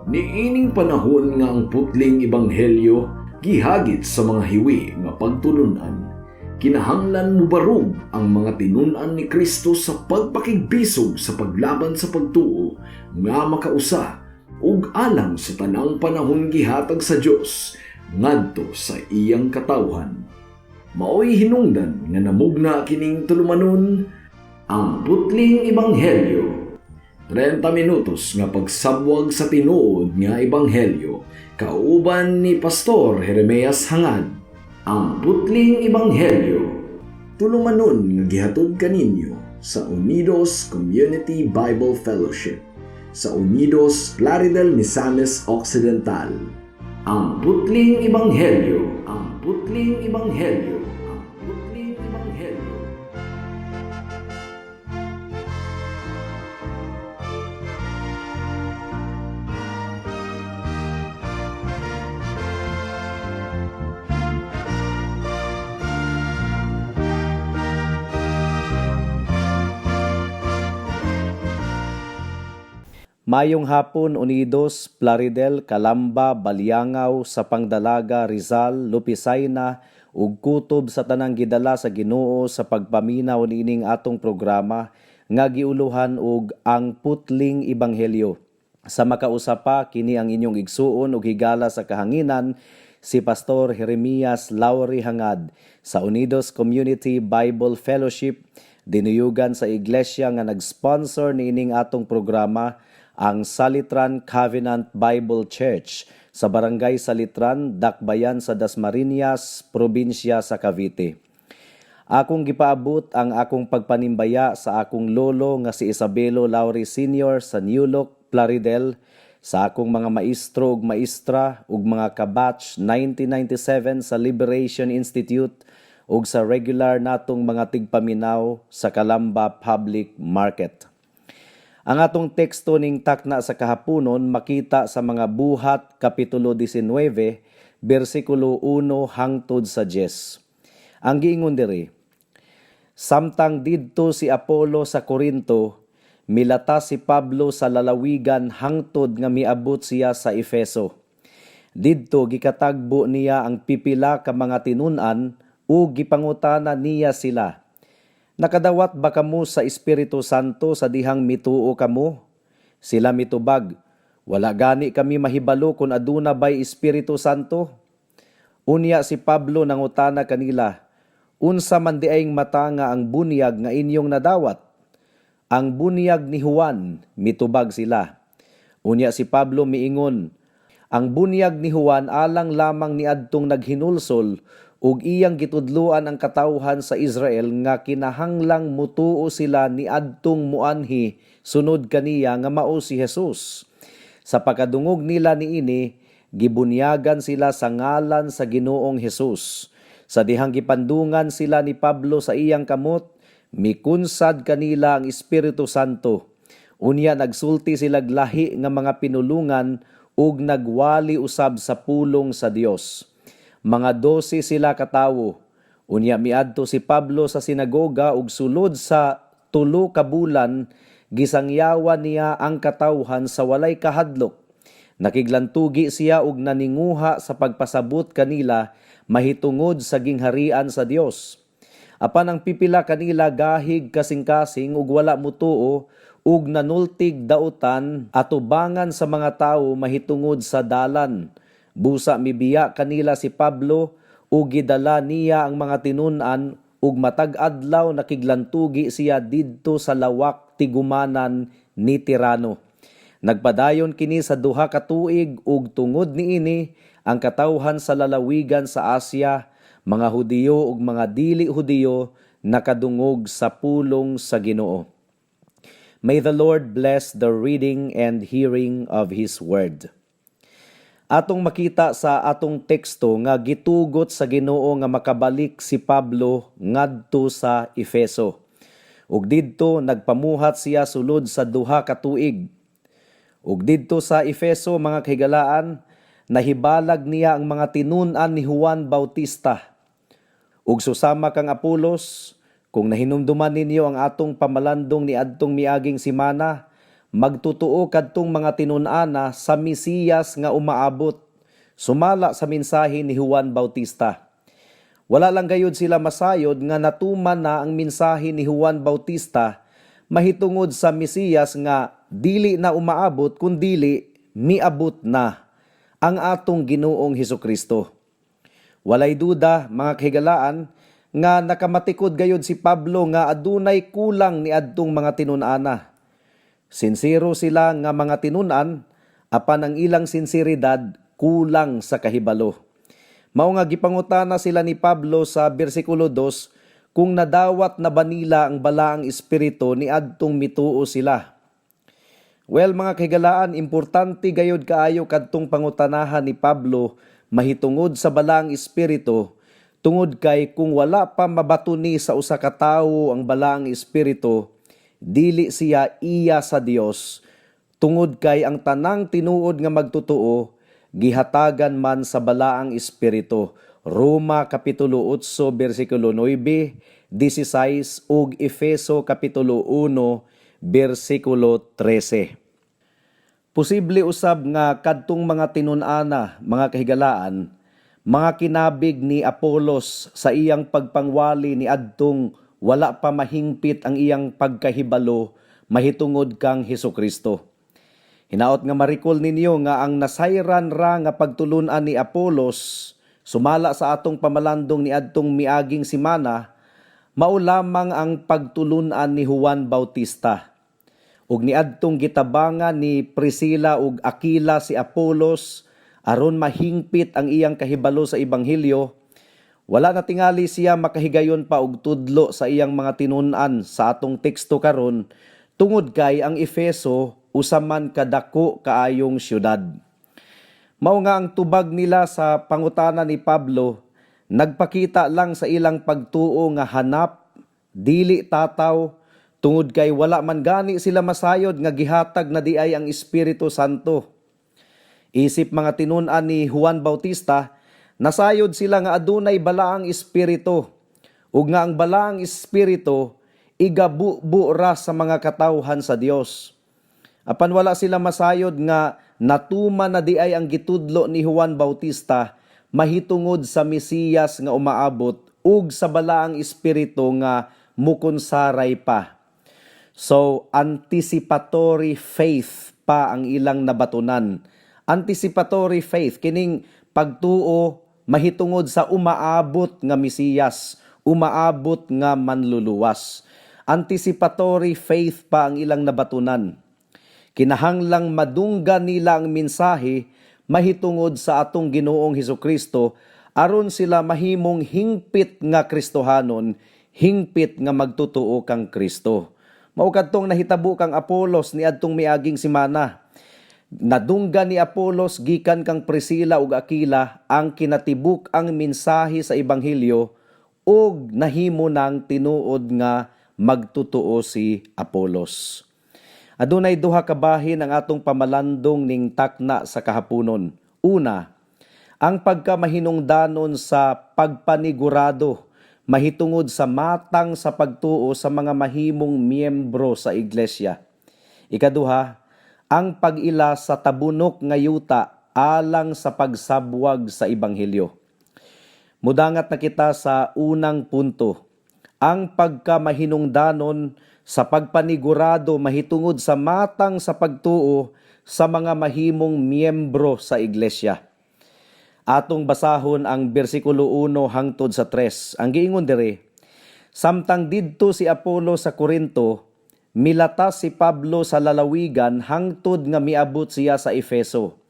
Niining panahon nga ang putling ebanghelyo gihagit sa mga hiwi nga pagtulunan, kinahanglan mubarog ang mga tinun-an ni Kristo sa pagpakigbisog sa paglaban sa pagtuo nga makausa ug alang sa tanang panahon gihatag sa Dios ngadto sa iyang katawhan. Maoy hinungdan nga namugna kining tulumanon, Ang Putling Ebanghelyo. 30 minutos nga pagsabwag sa tinuod nga ebanghelyo kauban ni Pastor Jeremias Hangad. Ang Putling Ebanghelyo. Tulumanon nga gihatod kaninyo sa Unidos Community Bible Fellowship sa Unidos, Plaridel, Misamis Occidental. Ang Putling Ebanghelyo. Ang Putling Ebanghelyo. Ang Putling Ebanghelyo. Mayong hapon, Unidos, Plaridel, Calamba, Baliangao, Sapang Dalaga, Rizal, Lupisayna ug kutob sa tanang gidala sa Ginoo sa pagpaminaw niining atong programa nga giuluhan og Ang Putling Ebanghelyo. Sa makausa pa, kini ang inyong igsuon ug higala sa kahanginan, si Pastor Jeremias Lauri Hangad sa Unidos Community Bible Fellowship, dinuyugan sa iglesia nga nag-sponsor niining atong programa, ang Salitran Covenant Bible Church sa Barangay Salitran, Dakbayan sa Dasmariñas, probinsya sa Cavite. Akong gipaabot ang akong pagpanimbaya sa akong lolo nga si Isabelo Lauri Sr. sa New Look, Plaridel, sa akong mga maestro ug maestra ug mga kabatch 1997 sa Liberation Institute ug sa regular natong mga tigpaminaw sa Calamba Public Market. Ang atong teksto ning takna sa kahaponon makita sa Mga Buhat Kapitulo 19, bersikulo 1 hangtod sa 10. Ang giingon diri, samtang didto si Apollo sa Corinto, milata si Pablo sa lalawigan hangtod nga miabot siya sa Efeso. Didto gikatagbo niya ang pipila ka mga tinun-an ug gipangutana niya sila. Nakadawat ba kamo sa Espiritu Santo sa dihang mituo kamo? Sila mitubag, wala gani kami mahibalo kung aduna bay Espiritu Santo. Unya si Pablo nangutana kanila, unsa man diayng mata nga ang bunyag nga inyong nadawat? Ang bunyag ni Juan, mitubag sila. Unya si Pablo miingon, ang bunyag ni Juan alang lamang ni adtong naghinulsol ug iyang gitudloan ang katawhan sa Israel nga kinahanglang mutuo sila ni adtong muanhi sunod kaniya nga mao si Jesus. Sa pagkadungog nila niini, gibunyagan sila sa ngalan sa Ginoong Hesus. Sa dihang gipandungan sila ni Pablo sa iyang kamot, mikunsad kanila ang Espiritu Santo. Unya nagsulti sila lahi nga mga pinulungan ug nagwali usab sa pulong sa Dios. Mga 12 sila katawo. Unya miadto si Pablo sa sinagoga ug sulod sa 3 ka bulan gisangyawan niya ang katawhan sa walay kahadlok. Nakiglantugi siya ug naninguha sa pagpasabot kanila mahitungod sa gingharian sa Dios. Apan ang pipila kanila gahig kasing-kasing ug wala mutuo ug nanultig dautan atubangan sa mga tawo mahitungod sa dalan. Busa mibiya kanila si Pablo ug gidala niya ang mga tinun-an ug matag adlaw nakiglantugi siya didto sa lawak tigumanan ni Tirano. Nagpadayon kini sa 2 ka tuig ug tungod niini ang katawhan sa lalawigan sa Asia, mga Hudiyo ug mga dili Hudiyo, nakadungog sa pulong sa Ginoo. May the Lord bless the reading and hearing of His Word. Atong makita sa atong teksto nga gitugot sa Ginoo nga makabalik si Pablo ngadto sa Efeso. Ug didto nagpamuhat siya sulod sa 2 ka tuig. Ug didto sa Efeso, mga kahigalaan, nahibalag niya ang mga tinun-an ni Juan Bautista. Ug susama kang Apolos, kung nahinumduman ninyo ang atong pamalandong ni adtong miaging simana, Magtotoo kadtong mga tinun-ana sa Mesiyas nga umaabot, sumala sa mensahe ni Juan Bautista. Wala lang gayud sila masayod nga natuman na ang mensahe ni Juan Bautista mahitungod sa Mesiyas nga dili na umaabot kundili miabot na, ang atong Ginoong Hesukristo. Walay duda, mga kahigalaan, nga nakamatikod gayud si Pablo nga adunay kulang ni adtong mga tinun-ana. Sinsero sila nga mga tinun-an, apan ang ilang sinseridad kulang sa kahibalo. Mao nga gipangutana sila ni Pablo sa bersikulo 2 kung nadawat na ba nila ang Balaang Espiritu ni adtong mituo sila. Well, mga kahigalaan, importante gayud kaayo kadtong pangutanahan ni Pablo mahitungod sa Balaang Espiritu, tungod kay kung wala pa mabatuni sa usa ka tawo ang Balaang Espiritu, dili siya iya sa Dios, tungod kay ang tanang tinuod nga magtotoo gihatagan man sa Balaang Espiritu. Roma kapitulo 8 bersikulo 9, 16 ug Efeso kapitulo 1 bersikulo 13. Posible usab nga kadtong mga tinun-ana, mga kahigalaan, mga kinabig ni Apolos sa iyang pagpangwali ni adtong wala pa mahingpit ang iyang pagkahibalo mahitungod kang Hesukristo. Hinaot nga ma-recall ninyo nga ang nasayran ra nga pagtulunan ni Apolos sumala sa atong pamalandong ni adtong miaging simana mao lamang ang pagtulunan ni Juan Bautista. Ug niadtong gitabangan ni Priscilla ug Aquila si Apolos aron mahingpit ang iyang kahibalo sa ebanghelyo, wala na tingali siya makahigayon pa og tudlo sa iyang mga tinun-an sa atong teksto karon, tungod kay ang Efeso usa man kadako kaayong syudad. Mao nga ang tubag nila sa pangutana ni Pablo nagpakita lang sa ilang pagtuo nga hanap, dili tataw, tungod kay wala man gani sila masayod nga gihatag na diay ang Espiritu Santo. Isip mga tinun-an ni Juan Bautista, nasayod sila nga adunay Balaang Espiritu ug nga ang Balaang Espiritu igabubu ra sa mga katawhan sa Dios. Apan wala sila masayod nga natuman na diay ang gitudlo ni Juan Bautista mahitungod sa Mesiyas nga umaabot ug sa Balaang Espiritu nga mukunsaray pa. So, anticipatory faith pa ang ilang nabatunan. Anticipatory faith, kining pagtuo mahitungod sa umaabot nga Mesiyas, umaabot nga manluluwas. Anticipatory faith pa ang ilang nabatunan. Kinahanglang madunggan nila ang mensahe mahitungod sa atong Ginoong Hesukristo aron sila mahimong hingpit nga Kristohanon, hingpit nga magtotoo kang Kristo. Mao kadtong nahitabo kang Apolos niadtong miaging simana. Nadunggan ni Apolos gikan kang Priscilla ug Aquila ang kinatibuk ang mensahe sa ebanghelyo ug nahimo nang tinuod nga magtotoo si Apolos. Adunay duha ka bahin ang atong pamalandong ning takna sa kahaponon. Una, ang pagkamahinungdanon sa pagpanigurado mahitungod sa matang sa pagtuo sa mga mahimong miyembro sa iglesia. Ikaduha, ang pag-ila sa tabunok nga yuta alang sa pagsabwag sa ebanghelyo. Mudangat na kita sa unang punto, ang pagkamahinungdanon sa pagpanigurado mahitungod sa matang sa pagtuo sa mga mahimong miyembro sa iglesia. Atong basahon ang bersikulo 1 hangtod sa 3. Ang giingon diri, "Samtang didto si Apollo sa Corinto, milatas si Pablo sa lalawigan hangtod nga miabot siya sa Efeso.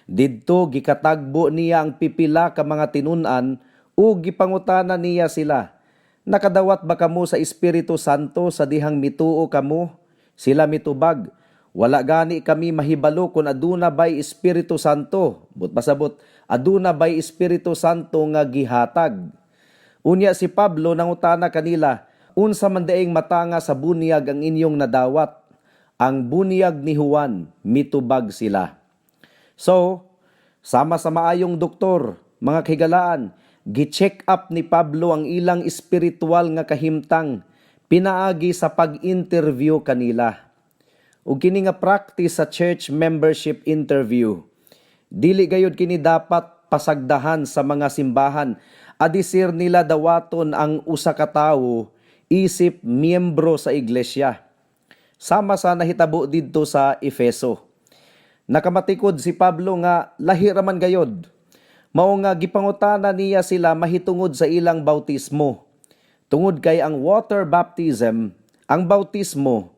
Didto gikatagbo niya ang pipila ka mga tinun-an ug gipangutana niya sila, 'Nakadawat ba kamo sa Espiritu Santo sa dihang mituo kamo?' Sila mitubag, 'Wala gani kami mahibalo kung aduna bay Espiritu Santo.' Buot pasabot, aduna bay Espiritu Santo nga gihatag. Unya si Pablo nangutana kanila, 'Unsa man diayng matanga sa bunyag ang inyong nadawat?' 'Ang bunyag ni Juan,' mitubag sila." So, sama sa maayong doktor, mga kahigalaan, gi-check up ni Pablo ang ilang espiritual nga kahimtang pinaagi sa pag-interview kanila. Ug kini nga practice sa church membership interview, dili gayud kini dapat pasagdahan sa mga simbahan adisir nila dawaton ang usa ka tawo isip miyembro sa iglesia. Sama sa nahitabo didto sa Efeso. Nakamatikod si Pablo nga lahi ra man gayod. Mao nga gipangutana niya sila mahitungod sa ilang bautismo. Tungod kay ang water baptism, ang bautismo,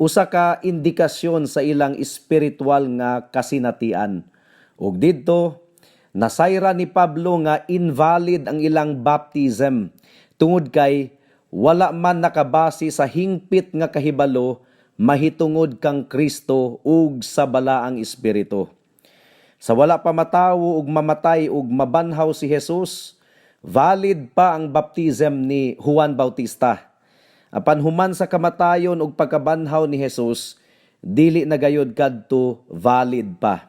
usa ka indikasyon sa ilang espiritual nga kasinatian. Ug didto nasayra ni Pablo nga invalid ang ilang baptism tungod kay wala man nakabase sa hingpit nga kahibalo mahitungod kang Kristo ug sa Balaang Espiritu. Sa wala pa matawo ug mamatay ug mabanhaw si Jesus, valid pa ang baptism ni Juan Bautista. Apan human sa kamatayon ug pagkabanhaw ni Jesus, dili na gayod kadto valid pa.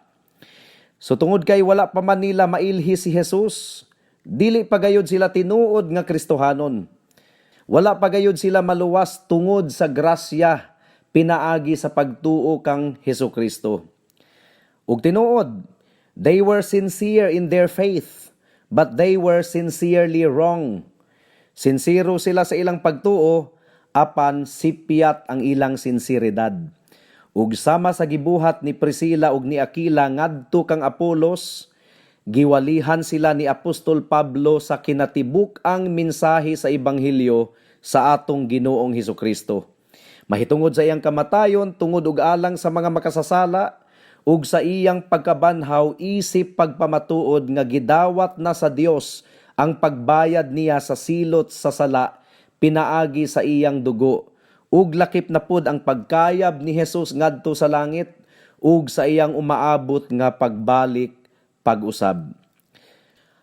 So tungod kay wala pa man nila mailhi si Jesus, dili pa gayod sila tinuod nga Kristohanon. Wala pa gayod sila maluwas tungod sa grasya pinaagi sa pagtuo kang Hesukristo. Ug tinuod, they were sincere in their faith, but they were sincerely wrong. Sinsero sila sa ilang pagtuo, apan sipyat ang ilang sinseridad. Ug sama sa gibuhat ni Priscilla ug ni Aquila ngadto kang Apolos, giwalihan sila ni Apostol Pablo sa kinatibuk-ang mensahe sa ebanghelyo sa atong Ginoong Hesukristo mahitungod sa iyang kamatayon tungod ug alang sa mga makasasala ug sa iyang pagkabanhaw isip pagpamatuod nga gidawat na sa Dios ang pagbayad niya sa silot sa sala pinaagi sa iyang dugo, ug lakip na pud ang pagkayab ni Jesus ngadto sa langit ug sa iyang umaabot nga pagbalik pag-usab.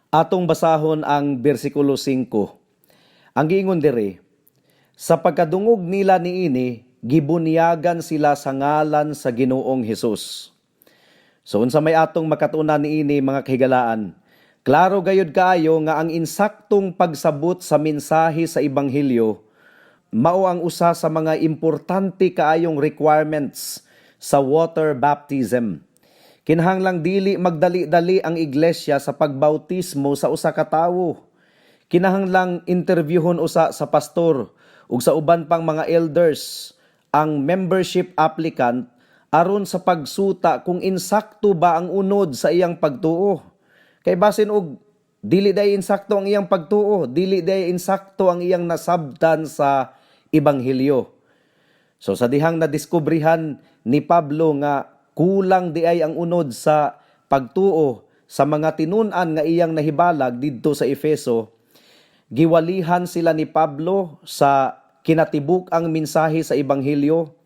Atong basahon ang bersikulo 5. Ang giingon diri, "Sa pagkadungog nila niini, gibunyagan sila sa ngalan sa Ginoong Hesus." So unsa may atong makatunan niini, mga kahigalaan? Klaro gayud kaayo nga ang insaktong pagsabot sa mensahe sa ebanghelyo mao ang usa sa mga importante kaayong requirements sa water baptism. Kinahanglang dili magdali-dali ang iglesia sa pagbautismo sa usa ka tawo. Kinahanglang interviewhon usa sa pastor ug sa uban pang mga elders ang membership applicant aron sa pagsuta kung insakto ba ang unod sa iyang pagtuo. Kay basin og dili diay insakto ang iyang pagtuo, dili diay insakto ang iyang nasabtan sa ebanghelyo. So sa dihang nadiskubrihan ni Pablo nga kulang diay ang unod sa pagtuo sa mga tinun-an nga iyang nahibalag didto sa Efeso, giwalihan sila ni Pablo sa kinatibuk-ang mensahe sa ebanghelyo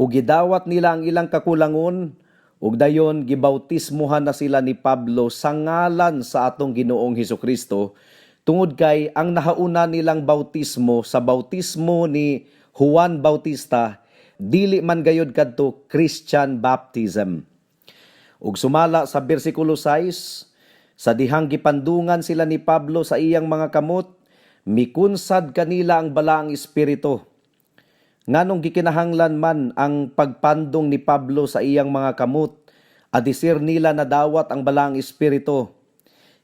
ug gidawat nila ang ilang kakulangon, ug dayon gibautismuhan na sila ni Pablo sa ngalan sa atong Ginoong Hesukristo tungod kay ang nahauna nilang bautismo sa bautismo ni Juan Bautista, dili man gayod kadto Christian baptism. Ug sumala sa bersikulo 6, sa dihang gipandungan sila ni Pablo sa iyang mga kamot, mikunsad kanila ang Balaang Espiritu. Nganong gikinahanglan man ang pagpandong ni Pablo sa iyang mga kamot adisir nila nadawat ang Balaang Espiritu?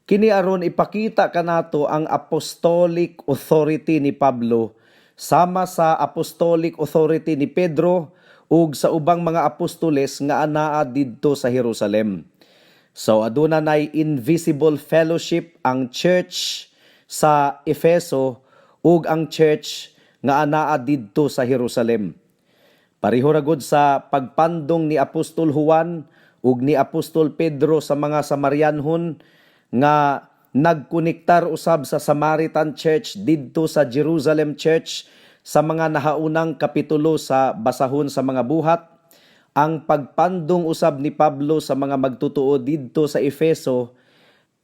Kini aron ipakita kanato ang apostolic authority ni Pablo sama sa apostolic authority ni Pedro ug sa ubang mga apostoles nga anaa didto sa Jerusalem. So aduna nay invisible fellowship ang church sa Efeso ug ang church nga anaa didto sa Jerusalem. Pareho ra gud sa pagpandong ni Apostol Juan ug ni Apostol Pedro sa mga Samarianhon nga nagkonektar usab sa Samaritan Church didto sa Jerusalem Church sa mga nahaunang kapitulo sa basahon sa mga Buhat. Ang pagpandong usab ni Pablo sa mga magtutuo didto sa Efeso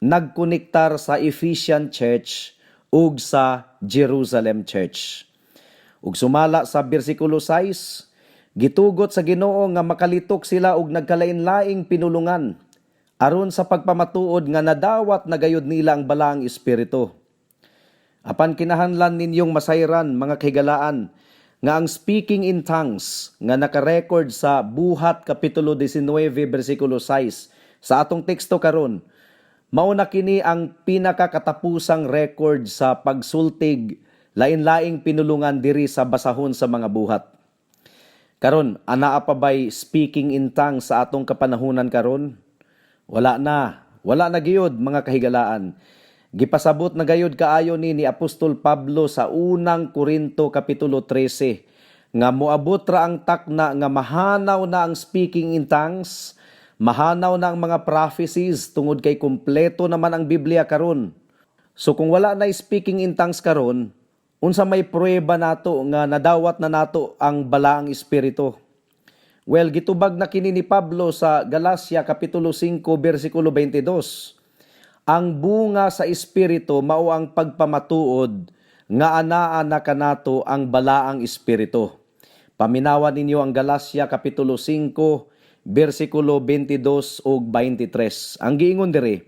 nagkonektar sa Ephesian Church ug sa Jerusalem Church. Ug sumala sa bersikulo 6, gitugot sa Ginoo nga makalitok sila og nagkalain-laing pinulungan aron sa pagpamatuod nga nadawat na gayud nila ang Balaang Espiritu. Apan kinahanglan ninyong masayran, mga kahigalaan, Nga ang speaking in tongues nga naka-record sa Buhat kapitulo 19 bersikulo 6 sa atong teksto karon, mao na kini ang pinakakatapusang record sa pagsultig lain-laing pinulungan diri sa basahon sa mga Buhat. Karon, anaa pa bay speaking in tongues sa atong kapanahunan karon? Wala na. Wala na gayud, mga kahigalaan. Gipasabot na gayud kaayo ni Apostol Pablo sa Unang Korinto kapitulo 13 nga moabot ra ang takna nga mahanaw na ang speaking in tongues, mahanaw na ang mga prophecies tungod kay kumpleto naman ang Biblia karon. So kung wala na speaking in tongues karon, unsa may pruweba nato nga nadawat na nato ang Balaang Espiritu? Well, gitubag na kini ni Pablo sa Galacia kapitulo 5 bersikulo 22. Ang bunga sa Espiritu mao ang pagpamatuod nga anaa na kanato ang Balaang Espiritu. Paminawan ninyo ang Galacia kapitulo 5 bersikulo 22 ug 23. Ang giingon diri,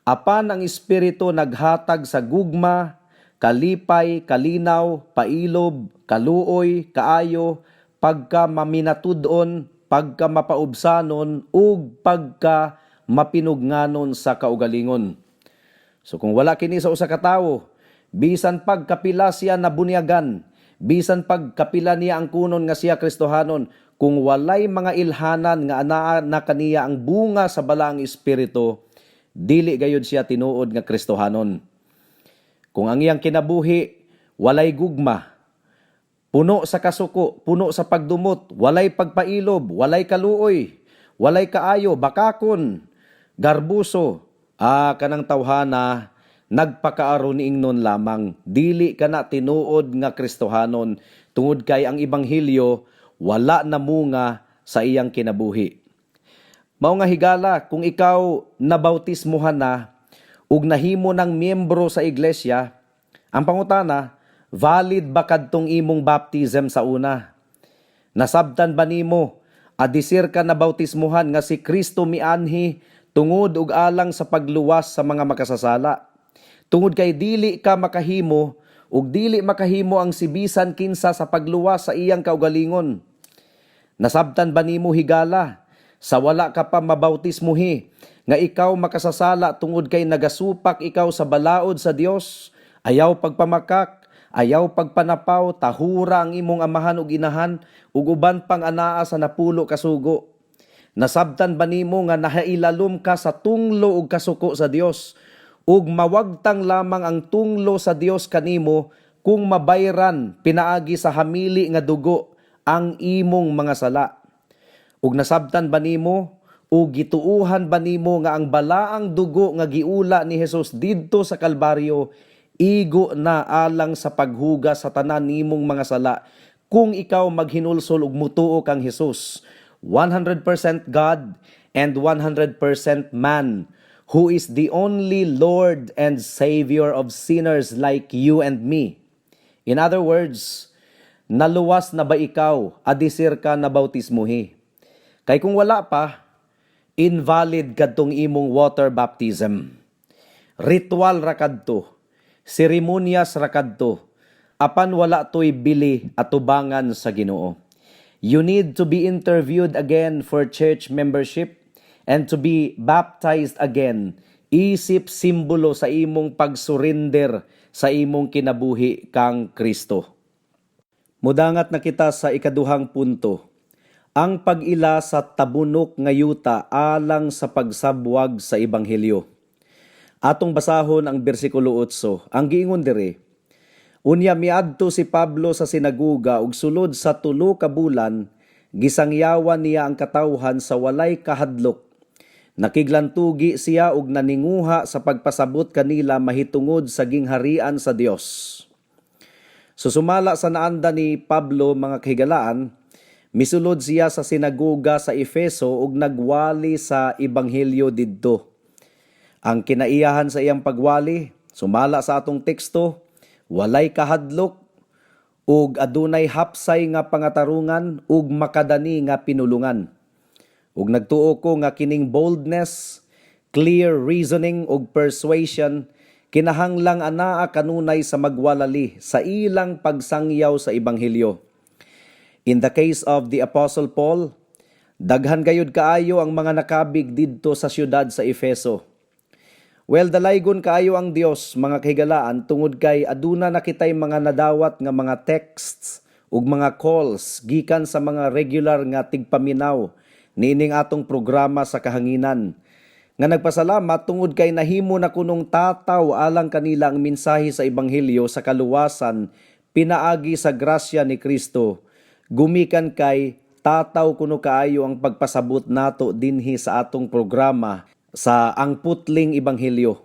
"Apan ang Espiritu naghatag sa gugma, kalipay, kalinaw, pailob, kaluoy, kaayo, pagka maminatud-on, pagka mapaubsanon, ug pagka mapinugnanon sa kaugalingon." So kung wala kini sa usa ka tawo, bisan pagkapila siya nabunyagan, bisan pagkapila niya ang kunon nga siya Kristohanon, kung walay mga ilhanan nga anaa na kaniya ang bunga sa Balaang Espiritu, dili gayud siya tinuod nga Kristohanon. Kung ang iyang kinabuhi walay gugma, puno sa kasuko, puno sa pagdumot, walay pagpailob, walay kaluoy, walay kaayo, bakakon, garbuso, kanang tawhana nagpakaaron ingnon lamang, dili kana tinuod nga Kristohanon tungod kay ang ebanghelyo wala na munga sa iyang kinabuhi. Mao nga higala, kung ikaw nabautismuhan na ug nahimo ng miyembro sa iglesia, ang pangutana, valid ba kadtong imong baptism sa una? Nasabtan ba nimo adisir ka na bautismuhan nga si Kristo mianhi tungod ug alang sa pagluwas sa mga makasasala? Tungod kay dili ka makahimo ug dili makahimo ang sibisan kinsa sa pagluwas sa iyang kaugalingon. Nasabtan ba nimo, higala, sa wala ka pa mabautismuhi nga ikaw makasasala tungod kay nagasupak ikaw sa balaod sa Dios, ayaw pagpamakak, ayaw pagpanapaw, tahura ang imong amahan ug inahan, ug uban pang anaa sa 10 ka sugo? Nasabtan ba nimo nga nahailalom ka sa tunglo ug kasuko sa Dios ug mawagtang lamang ang tunglo sa Dios kanimo kung mabayran pinaagi sa hamili nga dugo ang imong mga sala? Ug nasabtan ba nimo ug gituuhan ba nimo nga ang balaang dugo nga giula ni Jesus didto sa Kalbaryo igo na alang sa paghugas sa tanan nimong mga sala kung ikaw maghinulsol ug mutuo kang Jesus, 100% God and 100% man, who is the only Lord and Savior of sinners like you and me? In other words, naluwas na ba ikaw adisir ka na bautismuhi? Kay kung wala pa, invalid kadtong imong water baptism. Ritual ra kadto, seremonyas ra kadto, apan wala to'y bili atubangan sa Ginoo. You need to be interviewed again for church membership and to be baptized again isip simbolo sa imong pagsurrender sa imong kinabuhi kang Kristo. Mudangat na kita sa ikaduhang punto. Ang pag-ila sa tabunok nga yuta alang sa pagsabwag sa ebanghelyo. Atong basahon ang bersikulo 8. Ang giingon diri, "Unya miadto si Pablo sa sinaguga ug sulod sa 3 ka bulan gisangyawan niya ang katawhan sa walay kahadlok. Nakiglantugi siya ug naninguha sa pagpasabot kanila mahitungod sa gingharian sa Dios." So sumala sa naanda ni Pablo, mga kahigalaan, misulod siya sa sinagoga sa Efeso ug nagwali sa ebanghelyo didto. Ang kinaiyahan sa iyang pagwali, sumala sa atong teksto, walay kahadlok ug adunay hapsay nga pangatarungan ug makadani nga pinulungan. Ug nagtuo ko nga kining boldness, clear reasoning ug persuasion kinahanglang anaa kanunay sa magwalali sa ilang pagsangyaw sa ebanghelyo. In the case of the Apostle Paul, daghan gayud kaayo ang mga nakabig didto sa siyudad sa Efeso. Well, dalaygon kaayo ang Dios, mga kahigalaan, tungod kay aduna na kitay mga nadawat nga mga texts ug mga calls gikan sa mga regular nga tigpaminaw niining atong programa sa kahanginan nga nagpasalamat tungod kay nahimo na kunong tataw alang kanila ang mensahe sa ebanghelyo sa kaluwasan pinaagi sa grasya ni Kristo, gumikan kay tataw kuno kaayo ang pagpasabot nato dinhi sa atong programa sa Ang Putling Ebanghelyo.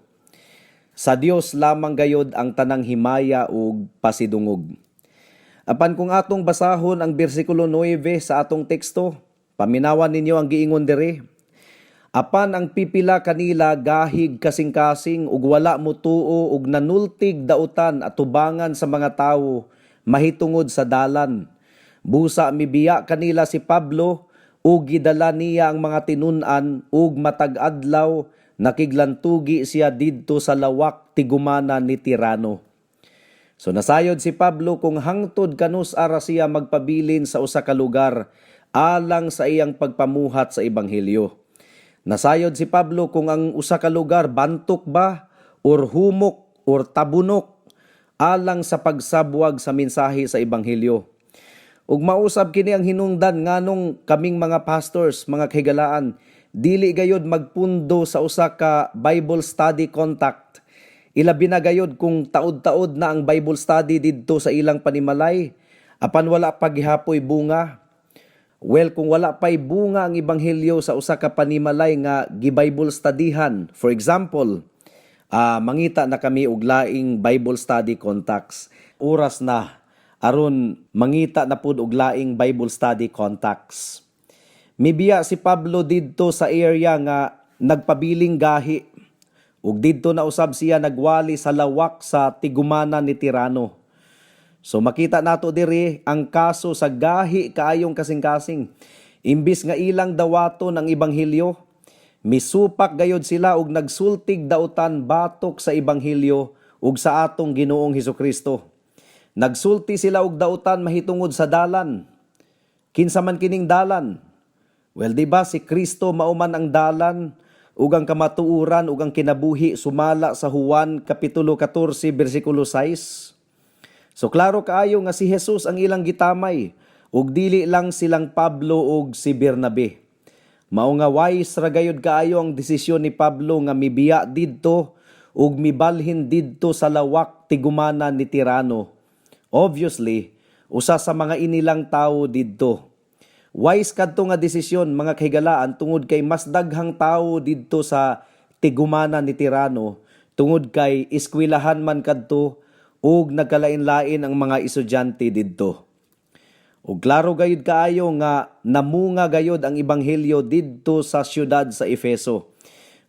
Sa Dios lamang gayod ang tanang himaya ug pasidungog. Apan kung atong basahon ang bersikulo 9 sa atong teksto, paminawan ninyo ang giingon diri. "Apan ang pipila kanila gahig kasing-kasing ug wala mutuo ug nanultig dautan atubangan sa mga tawo mahitungod sa Dalan. Busa mibiya kanila si Pablo ug gidala niya ang mga tinun-an ug matag adlaw nakiglantugi siya didto sa lawak tigumana ni Tirano." So nasayod si Pablo kung hangtod kanus-a ra siya magpabilin sa usa ka lugar alang sa iyang pagpamuhat sa ebanghelyo. Nasayod si Pablo kung ang usa ka lugar bantok ba or humok or tabunok alang sa pagsabwag sa mensahe sa ebanghelyo. Ug mausab kini ang hinungdan nganong kaming mga pastors, mga kahigalaan, dili gayod magpundo sa usa ka Bible study contact. Ilabi na gayod kung taod-taod na ang Bible study didto sa ilang panimalay, apan wala pa gihapoy bunga. Well, kung wala pa'y bunga ang ebanghelyo sa usa ka panimalay nga gi-Bible studyhan, for example, mangita na kami og laing Bible study contacts. Oras na aron mangita na pud og laing Bible study contacts. Mibiya si Pablo didto sa area nga nagpabiling gahi. Ug didto na usab siya nagwali sa lawak sa tigumana ni Tirano. So makita nato diri ang kaso sa gahi kaayong kasing-kasing. Imbis nga ilang dawaton ang ebanghelyo, misupak gayod sila og nagsultig dautan batok sa ebanghelyo ug sa atong Ginoong Hesukristo. Nagsulti sila og dautan mahitungod sa Dalan. Kinsa man kining Dalan? Well, di ba si Kristo mao man ang dalan ug ang kamatuoran ug ang kinabuhi sumala sa Juan kapitulo 14 bersikulo 6? So klaro kaayo nga si Jesus ang ilang gitamay ug dili lang silang Pablo ug si Bernabe. Mao nga wise ra gayud kaayo ang desisyon ni Pablo nga mibiya didto ug mibalhin didto sa lawak tigumana ni Tirano. Obviously, usa sa mga inilang tawo didto. Wise kadto nga desisyon, mga kahigalaan, tungod kay mas daghang tawo didto sa tigumana ni Tirano tungod kay eskwelahan man kadto ug nagkalain-lain ang mga estudyante didto. Ug klaro gayud kaayo nga namunga gayud ang ebanghelyo didto sa siyudad sa Efeso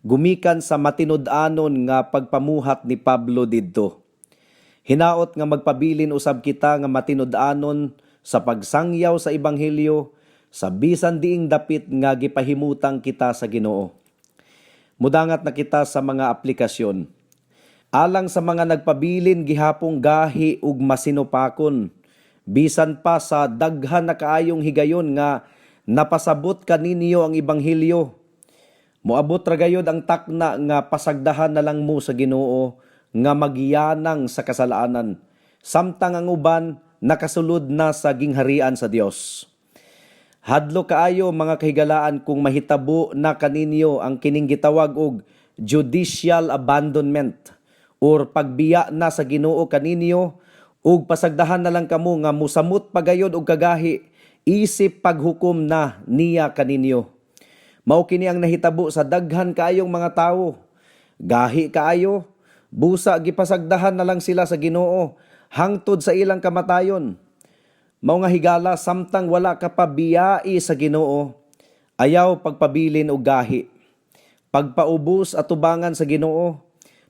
gumikan sa matinud-anon nga pagpamuhat ni Pablo didto. Hinaot nga magpabilin usab kita nga matinud-anon sa pagsangyaw sa ebanghelyo sa bisan diing dapit nga gipahimutang kita sa Ginoo. Mudangat na kita sa mga aplikasyon. Alang sa mga nagpabilin gihapong gahi ug masinupakon, bisan pa sa daghan na kaayong higayon nga napasabot kaninyo ang ebanghelyo, moabot ra gayod ang takna nga pasagdahan na lang mo sa Ginoo nga magyanang sa kasalanan, samtang ang uban nakasulod na sa gingharian sa Dios. Hadlo kaayo, mga kahigalaan, kung mahitabo na kaninyo ang kining gitawag og judicial abandonment or pagbiya na sa Ginoo kaninyo ug pasagdahan na lang kamo nga musamot pagayod og kagahi isip paghukom na niya kaninyo. Mao kini ang nahitabo sa daghan kaayong mga tawo. Gahi kaayo, busa gipasagdahan na lang sila sa Ginoo hangtod sa ilang kamatayon. Mao nga higala, samtang wala ka pa biyai sa Ginoo, ayaw pagpabilin og gahi. Pagpaubos atubangan sa Ginoo,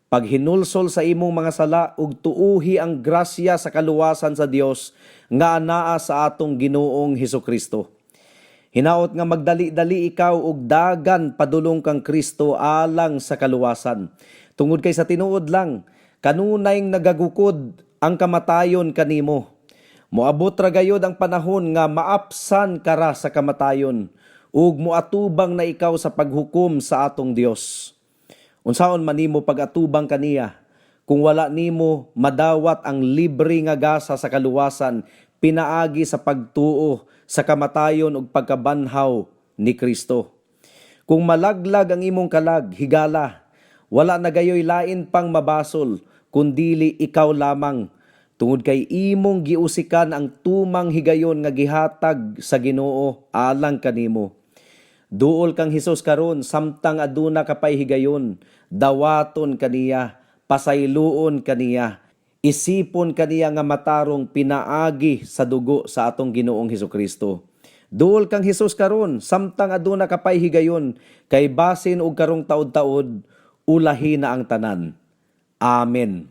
paghinulsol sa imong mga sala ug tuuhi ang grasya sa kaluwasan sa Dios nga anaa sa atong Ginoong Hesukristo. Hinaot nga magdali-dali ikaw og dagan padulong kang Kristo alang sa kaluwasan. Tungod kay sa tinuod lang, kanunay nagagukod ang kamatayon kanimo. Moabot ra gayod ang panahon nga maapsan ka ra sa kamatayon ug moatubang na ikaw sa paghukom sa atong Dios. Unsaon man nimo pag-atubang kaniya kung wala nimo madawat ang libre nga gasa sa kaluwasan pinaagi sa pagtuo sa kamatayon ug pagkabanhaw ni Kristo? Kung malaglag ang imong kalag, higala. Wala na gayoy lain pang mabasol, kundili ikaw lamang. Tungod kay imong giusikan ang tumang higayon nga gihatag sa Ginoo alang kanimo. Duol kang Hesus karon samtang aduna ka pay higayon, dawaton kaniya, pasayloon kaniya, isipon kaniya nga matarong pinaagi sa dugo sa atong Ginoong Hesukristo. Duol kang Hesus karon samtang aduna ka pay higayon, kay basin og karong taod-taod ulahi na ang tanan. Amen.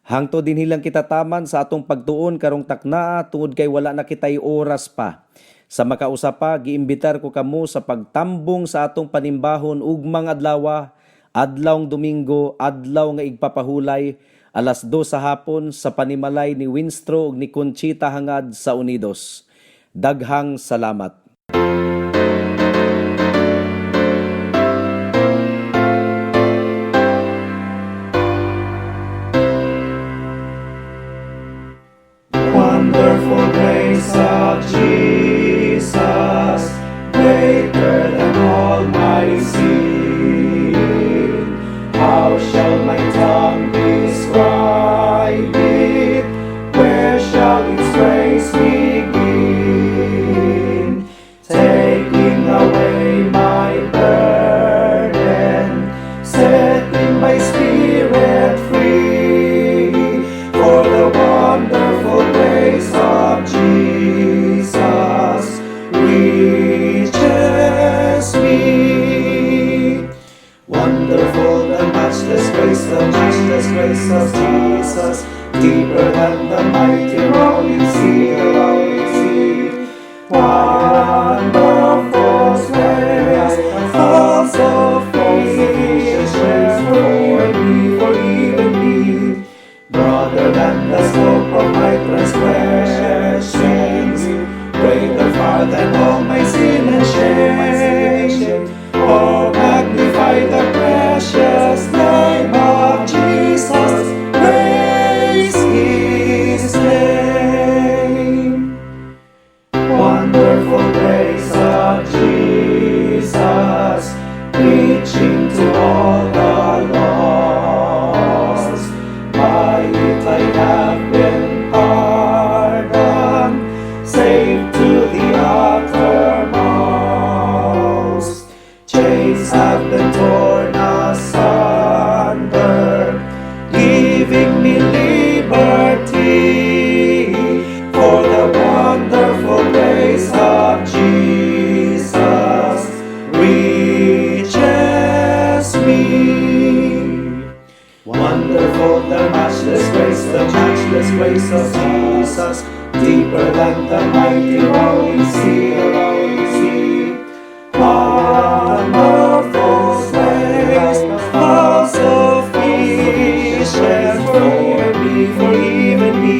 Hangtod dinhi lang kita taman sa atong pagtuon karong taknaa tungod kay wala na kitay oras pa. Sa makausa pa, giimbitar ko kamo sa pagtambong sa atong panimbahon ugmang adlawa, adlawng Domingo, adlaw nga igpapahulay, 2:00 sa hapon sa panimalay ni Winstro ug ni Conchita Hangad sa Unidos. Daghang salamat. Wonderful grace of Jesus, greater than all my sin. How shall my tongue describe it? Where shall its praise begin? Taking away my burden, setting my spirit free, for the wonderful grace of Jesus reaches me. Wonderful, the matchless grace of Jesus, deeper than the mighty rolling sea, the rolling sea. Wonderful grace, all sufficient for me, for even me. Broader than the scope of my transgressions, greater far than all my sin and shame. Oh, magnify the precious name of Jesus, praise His name. Wonderful grace of Jesus, reaching to all the lost. By it I have been pardoned, saved to the uttermost. Chains have been torn asunder, giving me liberty. For the wonderful grace of Jesus reaches me. Wonderful, the matchless grace of Jesus, deeper than the mighty rolling sea, the rolling sea. Wonderful grace, all sufficient for me, for even me.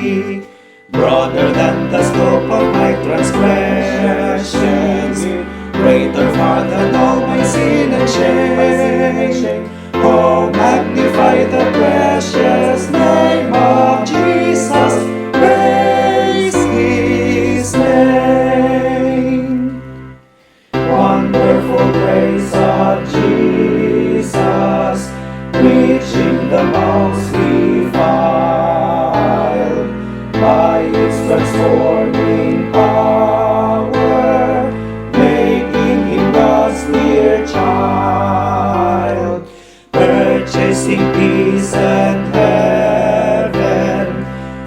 Broader than the scope of my transgressions, greater far than all my sin and shame. Oh, magnify the precious name of Jesus, praise His name. Wonderful grace of Jesus, reaching the most defiled by its transforming power, making him God's dear child, purchasing peace and heaven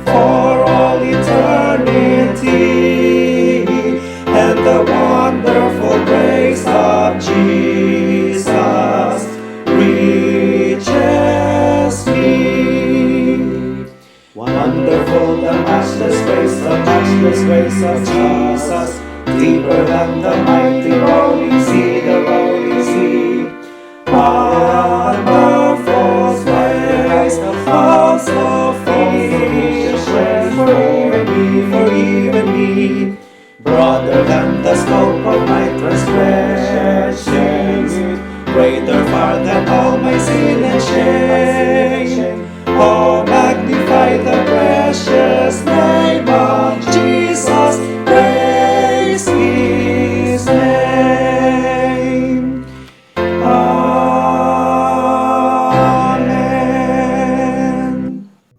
for all eternity, and the wonderful grace of Jesus reaches me. Wonderful, the matchless grace of Jesus, deeper than the mighty rolling sea, the rolling sea. Wonderful grace, all sufficient for me, for me, broader than the scope of my transgressions, greater far than all my sin and shame. Oh, magnify the precious name of Jesus, praise His name. Amen.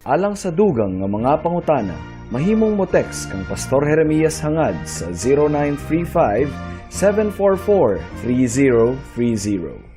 Alang sa dugang nga mga pangutana, mahimong mo text kang Pastor Jeremias Hangad sa 0935 744 3030.